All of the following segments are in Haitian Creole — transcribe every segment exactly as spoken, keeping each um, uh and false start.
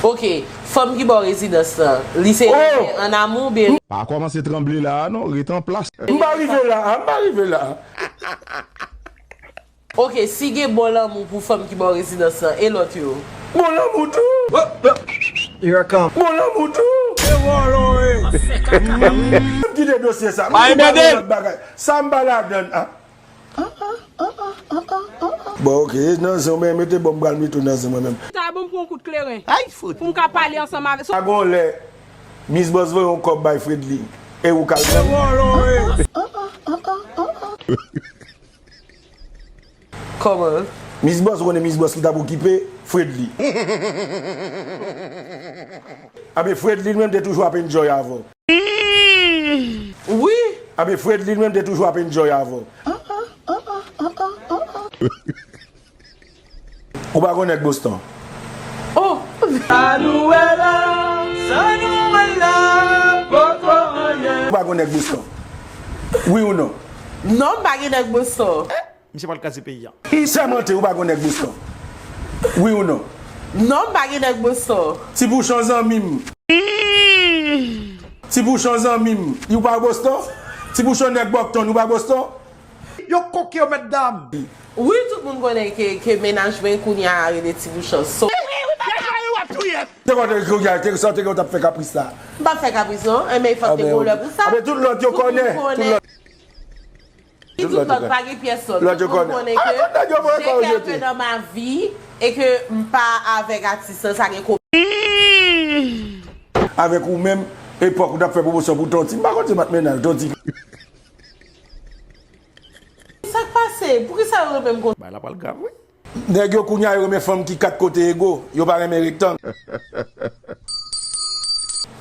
Ok, fanm ki ba w rezidans lan, li se an amou oubyen? Pa kòmanse tranble la a non, ret an plas. M pa rive la a, m pa rive la a. Ok, si gen bon lanmou pou fanm ki ba w rezidans lan, e lòt yo? Bon lanmou tou. Here I come. Bon lanmou tou. M kite dosye sa. M kite lòt bagay. Sa m pa ladann an. Bon, ok, nan zen w, men mete bon, m pral mete w nan zen mwen menm. Sa bon pou yon kout kleren. Ay, fout. Pou m ka pale ansanm avè. Pa gon lè, Miss Boss voye yon kòb bay Fredly. E ou ka l pran. Kòman? Miss Boss, ou konnen Miss Boss ki t ap okipe Fredly. Abe Fredly li menm te toujou ap enjoy avè w. Wi. Abe Fredly li menm te toujou ap enjoy avè w. Ou pa gon nèg Boston? Oh. Sa nou wè la, sa nou wè la, poko anyen. Ou pa gon nèg Boston? Wi ou non? Non, m pa gen nèg Boston. Misye pral kraze peyi a. Sèmante, ou pa gon nèg Boston? Wi ou non? Non, m pa gen nèg Boston. Ti Pouchon zanmi m. Ti Pouchon zanmi m. Ou pa Boston? Ti Pouchon nèg Bòkton, ou pa Boston? Yo koke yo, mètdam. Wi, tout moun konnen ke, ke mennaj mwen kounye a rele Ti Pouchon. So, te konn kounye a, te santi ke w t ap fè kapris la. M p ap fè kapris non. Enben, fòk te gen yon lè pou sa. Enben, tout lòt yo konnen. Tout lòt. Tout lòt pa gen pyès lòt. Tout moun konnen ke je kèlke nan ma vi e ke m pa avèk atis lan, sa gen ko. Avèk ou menm, epòk ou t ap fè pwomosyon pou Tonti. M pa konn si m pa t mennaj Tonti. Sa k pase? Poukisa yo renmen m konsa? Bagay la pral grav wi. Nèg yo kounye a yo renmen fanm ki kat kote ego, yo pa renmen rektang.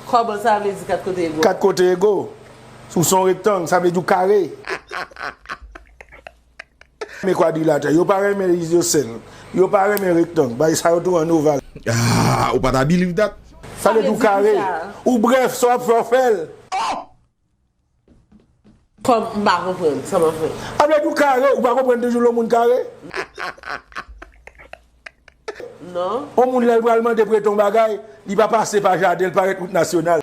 Kòman sa vle di kat kote ego? Kat kote ego. Si w se yon rektang, sa vle di w kare. Men kwadrilatè, yo pa renmen izosèl. Yo pa renmen rektang. Bagay sa yo tou an oval. Ah, ou pa ta believe that? Sa vle di w kare. Ou brèf, sa w ap fè w fè l. Kòm m pa konprann, sa m ap fè? Sa vle di w kare, ou pa konprann toujou lè yon moun kare? Non. Yon moun lè l pral mande prete yon bagay, li pa pase pa jaden, l pa ret wout nasyonal.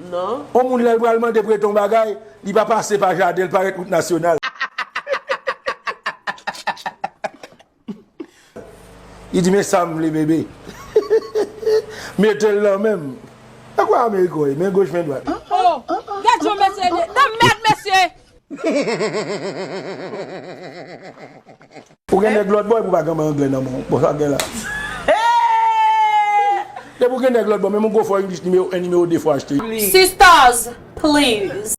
Non. Yon moun lè l pral mande prete yon bagay, li pa pase pa jaden, l pa ret wout nasyonal. Li di, men sa m vle, bebe. Mete l nan men m. Nan kwa Amerik ou ye, men goch, men dwat. Oh, gad yon mesye de, nan mèd mesye! Ou gen nèg lòt bò epi ou pa gen anglè nan men w. Bon, sa gen la. Depi ou gen nèg lòt bò, menm yon gwo fò English nimewo en, nimewo de fò achte. Sisters, please.